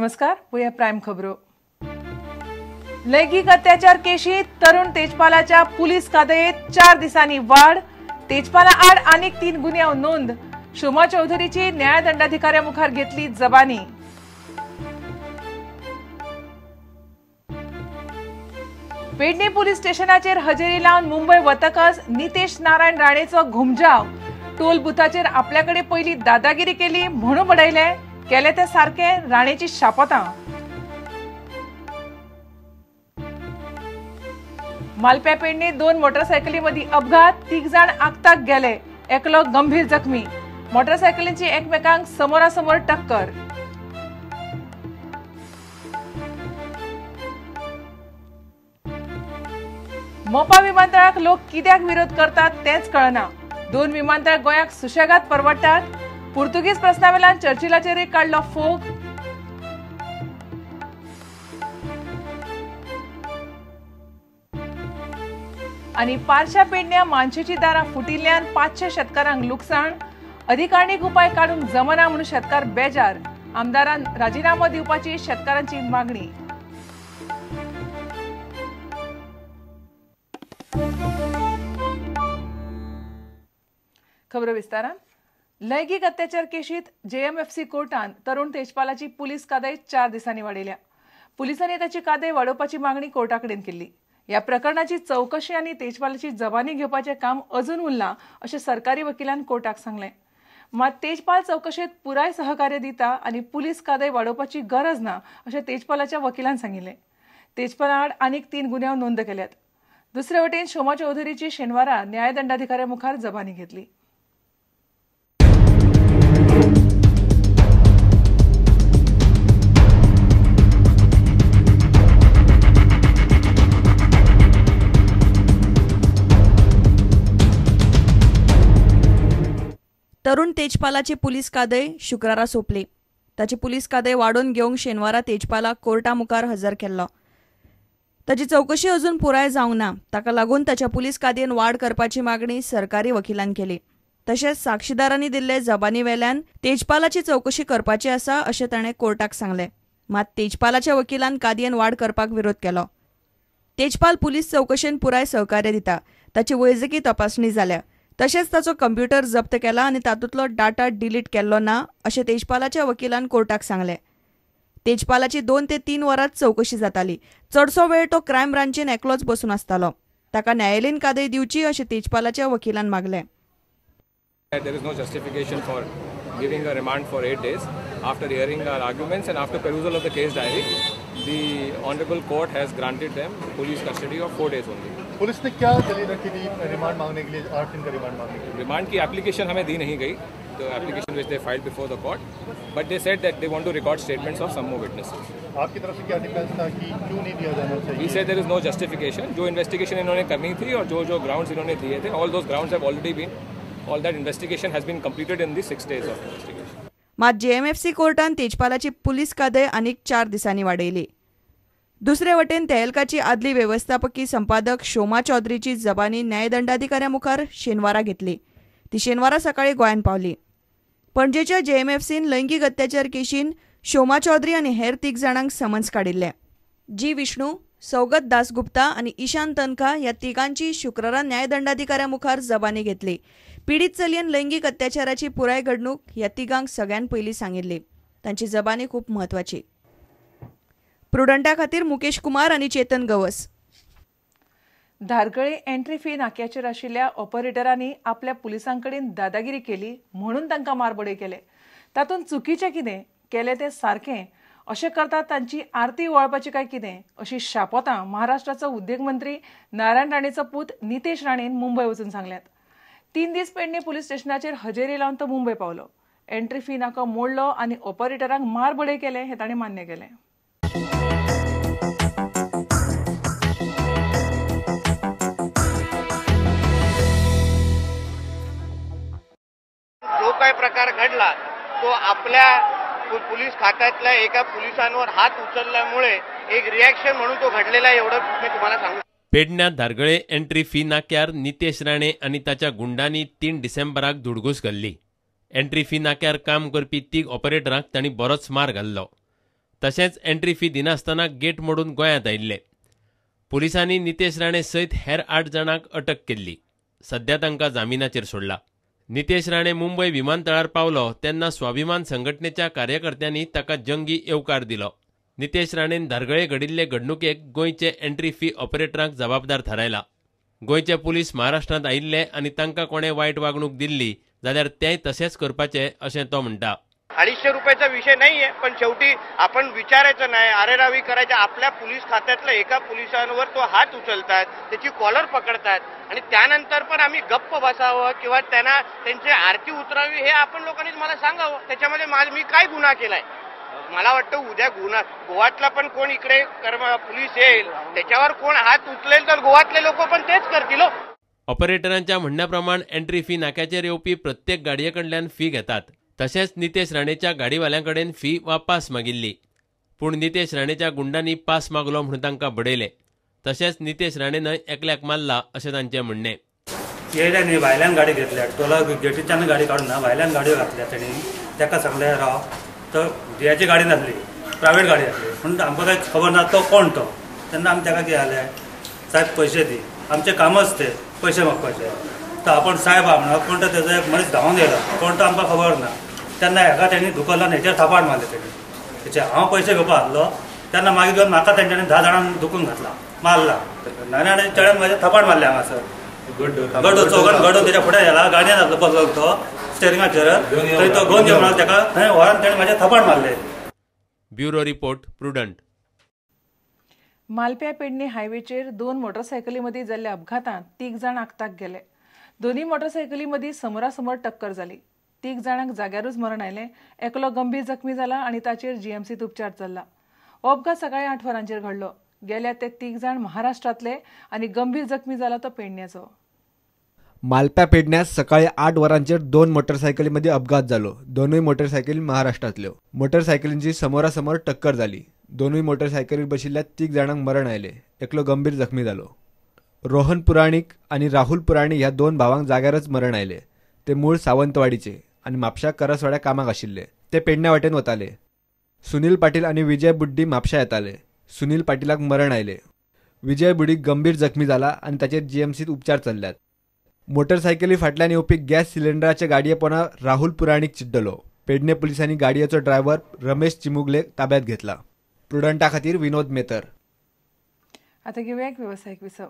नमस्कार, पळोवया प्रायम खबरो. लैंगिक अत्याचार केशीत तरुण तेजपालाच्या पुलीस कादयेत 4 दिसांनी वाड. तेजपाला आड आनीक 3 गुन्यांव नोंद. शोमा चौधरीची न्यायदंडाधिकाऱ्या मुखार घेतली जबानी. पेडणे पुलीस स्टेशनाचेर हजेरी लावन मुंबय वतकच नितेश नारायण राणेचो घुमजाव. टोल बुथाचेर आपल्याकडे पयली दादागिरी केली म्हणून बडयले, केले ते सारके राणेची शापतां. मालप्या पेडणे 2 मोटरसायकली मदीं अपघात, 3 जाण आगताक गेले, एकलो गंभीर जखमी. मोटरसायकलींची एकमेकांक समोरासमोर टक्कर. मोपा विमानतळाक लोक कित्याक विरोध करतात तेंच कळना. 2 विमानतळ गोंयाक सुशेगाद परवडटात. पुर्तुगीज प्रस्नावेल्यान चर्चिलाचेरय काडलो फोग. आनी पारशा पेडण्या मानशेची दारां फुटिल्ल्यान 500 शेतकारांक लुकसाण. अधिकारणीक उपाय काडूंक जमना म्हणून शेतकार बेजार. आमदारान राजिनामो दिवपाची शेतकारांची मागणी. खबरो विस्तारान. लैंगिक अत्याचार केशीत जेएमएफसी कोर्टान तरुण तेजपालाची पुलीस कादय 4 दिसांनी वाडयल्या. पुलिसांनी ताची कादय वाडोवपाची मागणी कोर्टाकडेन केल्ली. ह्या प्रकरणाची चवकशी आनी तेजपालाची जबानी घेवपाचें काम अजून उरलां अशें सरकारी वकिलान कोर्टाक सांगलें. मात तेजपाल चवकशेंत पुराय सहकार्य दिता आनी पुलीस कादय वाडोवपाची गरज ना अशें तेजपालाच्या वकिलान सांगिल्लें. तेजपाला आड आनीक 3 गुन्यांव नोंद केल्यात. दुसरे वटेन शोमा चौधरीची शेनवारा न्यायदंडाधिकाऱ्या मुखार जबानी घेतली. तरुण तेजपालाची पुलीस कादय शुक्रारा सोंपली. ताची पुलीस कादय वाडोवन घेवंक शेनवारा तेजपालाक कोर्टा मुखार हजर केल्लो. ताची चवकशी अजून पुराय जावंक ना. ताका लागून ताच्या पुलीस कादयेन वाड करपाची मागणी सरकारी वकिलान केली. तशेंच साक्षीदारांनी दिल्ले जबानी वेल्यान तेजपालाची चवकशी करपाची आसा अशें ताणें कोर्टाक सांगलें. मात तेजपालाच्या वकिलान कादयेन वाड करपाक विरोध केलो. तेजपाल पुलीस चवकशेन पुराय सहकार्य दिता. ताची वैजकी तपासणी जाल्या. तशेंच ताचो कंप्युटर जप्त केला आनी तातूंतलो डाटा डिलीट केल्लो ना अशें तेजपालाच्या वकिलान कोर्टाक सांगलें. तेजपालाची 2 ते 3 वरांच चवकशी जाताली. चडसो वेळ तो क्रायम ब्रांचीन एकलोच बसून आसतालो. ताका न्यायालयीन कादय दिवची अशें तेजपालाच्या वकिलान मागलें. There is no justification for giving a remand for 8 days. After hearing our arguments and after perusal of the case diary, the honorable court has granted them police custody of 4 days only. Police ने क्या दलील रखी थी remand मांगने K लिए, 8 दिन का remand मांगने K लिए? रिमांड की एप्लीकेशन हमें दी नहीं गई, the application which they filed before the court, but they said that they want to record statements of some more witnesses. आपकी तरफ से क्या डिफेंस था कि क्यों नहीं दिया जाना चाहिए? He said there is no justification. जो इन्वेस्टिगेशन इन्होंने करनी थी और जो जो ग्राउंड्स इन्होंने दिए थे, all those grounds have already been, all that investigation has been completed in the 6 days of investigation. मात जेएमएफसी कोर्टान तेजपालाची पुलीस कादय आनीक 4 दिसांनी वाडयली. दुसरे वटेन तेहलकाची आदली वेवस्थापकी संपादक शोमा चौधरीची जबानी न्यायदंडाधिकाऱ्या मुखार शेनवारा घेतली. ती शेनवारा सकाळी गोंयांत पावली. पणजेच्या जेएमएफसीन लैंगिक अत्याचार केशीन शोमा चौधरी आनी हेर 3 जाणांक समन्स काडिल्ले. जी विष्णू, सौगत दासगुप्ता आनी ईशान तनखा ह्या तिगांची शुक्रारा न्यायदंडाधिकाऱ्या मुखार जबानी घेतली. पीडित चलयेन लैंगिक अत्याचाराची पुराय घडणूक ह्या तिगांक सगळ्यान पयलीं सांगिल्ली. तांची जबानी खूब म्हत्वाची. प्रुडंटा खातीर मुकेश कुमार आनी चेतन गवस. धारगळे एंट्री फी नाक्याचेर आशिल्ल्या ऑपरेटरांनी आपल्या पुलिसांकडेन दादागिरी केली म्हणून तांकां मारबडय केले. तातूंत चुकीचें कितें केलें तें सारकें अशें करतात तांची आरती वळपाची काय कितें अशी शापोतां महाराष्ट्राचो उद्देग मंत्री नारायण राणेचो पूत नितेश राणेन मुंबय वचून सांगल्यात. 3 दीस पेडणे पुलीस स्टेशनाचेर हजेरी लावन तो मुंबय पावलो. एंट्री फी नाको मोडलो आनी ऑपरेटरांक मारबडय केले हें ताणें मान्य केलें. जो काही प्रकार घडला तो आपल्या पोलीस खात्यातल्या एका पोलिसांवर हात उचलल्यामुळे एक रिएक्शन म्हणून तो घडलेला, एवढं मी तुम्हाला सांगू. पेडण्या धारगळे एंट्री फी नाक्यार नितेश राणे आनी ताच्या गुंडांनी 3 डिसेंबराक धुडगूस घाल्ली. एंट्री फी नाक्यार काम करपी 3 ऑपरेटरांक तांणी बरोच मार घाल्लो. तशेंच एंट्री फी दिनासतना गेट मोडून गोंयांत आयिल्ले. पुलिसांनी नितेश राणे सयत हेर 8 जाणांक अटक केल्ली. सध्या तांकां जामिनाचेर सोडला. नितेश राणे मुंबय विमानतळार पावलो तेन्ना स्वाभिमान संघटनेच्या कार्यकर्त्यांनी ताका जंगी येवकार दिलो. नितेश राणेन धारगळे घडिल्ले घडणुकेक गोंयचे एंट्री फी ऑपरेटरांक जबाबदार थारायला. गोंयचे पुलीस महाराष्ट्रांत आयिल्ले आनी तांकां कोणें वायट वागणूक दिल्ली जाल्यार तेंय तशेंच करपाचें अशें तो म्हणटा. 250 रुपयाचा विषय नाहीये, पण शेवटी आपण विचारायचं नाही, अरेरावी करायचं. आपल्या पोलीस खात्यातल्या एका पोलिसांवर तो हात उचलतात, त्याची कॉलर पकडतात आणि त्यानंतर पण आम्ही गप्प बसावं किंवा त्यांना त्यांची आरती उतरावी हे आपण लोकांनीच मला सांगावं. त्याच्यामध्ये मी काय गुन्हा केलाय? मला वाटतं उद्या गुन्हा गोवातला पण कोण इकडे पोलीस येईल त्याच्यावर कोण हात उचलेल तर गोवातले लोक पण तेच करतील. ऑपरेटरांच्या म्हणण्या प्रमाण एंट्री फी नाक्याचेर येवपी प्रत्येक गाडये कडल्यान फी घेतात. तशेंच नितेश राणेच्या गाडीवाल्यां कडेन फी वा पास मागिल्ली, पूण नितेश राणेच्या गुंडांनी पास मागलो म्हणून तांकां बडयले. तशेंच नितेश राणेनय एकल्याक मारला अशें तांचें म्हणणें. येयले न्ही, भायल्यान गाडी घेतल्या, टोला गेटीच्यान गाडी काडून ना भायल्यान गाडयो घातल्या तेणी. ताका सांगलें राव, तो हेची गाडी नासली, प्रायवेट गाडी आसली, पूण आमकां कांय खबर ना तो कोण तो. तेन्ना आमी ताका कितें जालें, साहेब पयशे दी, आमचें कामच तें पयशे मागपाचें. तो आपण साहेब आहा म्हणून कोण तो तेजो एक मनीस धांवन येयला, कोण तो आमकां खबर ना. तेन्ना हेका तेणी धुकल्लो आनी हेचेर थापाट मारले तेणी. हेचे हांव पयशे घेवपा आसलो तेन्ना मागीर घेवन म्हाका तेंच्यांनी 10 जाणांक धुकून घातला, मारला. नाना चेड्यान म्हाजे थापाट मारले हांगासर. गडो चौगान गडो तेच्या फुडें गेला, गाडयेन आसलो बसलो तो स्टेरिंगाचेर, थंय तो घेवन यो म्हणून तेका थंय व्हरून तेणें म्हाजे थापाट मारले. Bureau report, Prudent. मालप्या पेडणे हायवेचेर 2 मोटरसायकली मदीं जाल्ल्या अपघातांत 3 जाण आक्ताक गेले. दोनूय मोटरसायकली मदीं समोरासमोर टक्कर जाली. 3 जाणांक जाग्यारूच मरण आयलें. एकलो गंभीर जखमी जाला आनी ताचेर जीएमसीत उपचार चल्ला. हो अपघात सकाळी 8 वरांचेर घडलो. गेल्या ते 3 जाण महाराष्ट्रांतले आनी गंभीर जखमी जाला तो पेडण्याचो. मालप्या पेडण्यात सकाळी 8 वरांचेर 2 मोटरसायकलीमध्ये अपघात जालो. दोनूय मोटरसायकली महाराष्ट्रांतल्यो. मोटरसायकलींची समोरासमोर टक्कर जाली. दोनूय मोटरसायकलीर बशिल्ल्या 3 जाणांक मरण आयले. एकलो गंभीर जखमी जालो. रोहन पुराणीक आनी राहुल पुराणीक ह्या 2 भावांक जाग्यारच मरण आयले. ते मूळ सावंतवाडीचे आनी म्हापशा करसवाड्या कामाक आशिल्ले. ते पेडण्या वाटेन वताले. सुनील पाटील आनी विजय बुड्डी म्हापशा येताले. सुनील पाटीलाक मरण आयले. विजय बुड्डी गंभीर जखमी जाला आनी ताचेर जीएमसीत उपचार चल्ल्यात. मोटरसायकली फाटल्यान येवपी गॅस सिलिंडराच्या गाडये पोना राहुल पुराणीक चिड्डलो. पेडणे पुलिसांनी गाडयेचो ड्रायव्हर रमेश चिमुगले ताब्यात घेतला. प्रुडंटा खातीर विनोद मेतर. आता घेऊया एक व्यावसायिक विसव.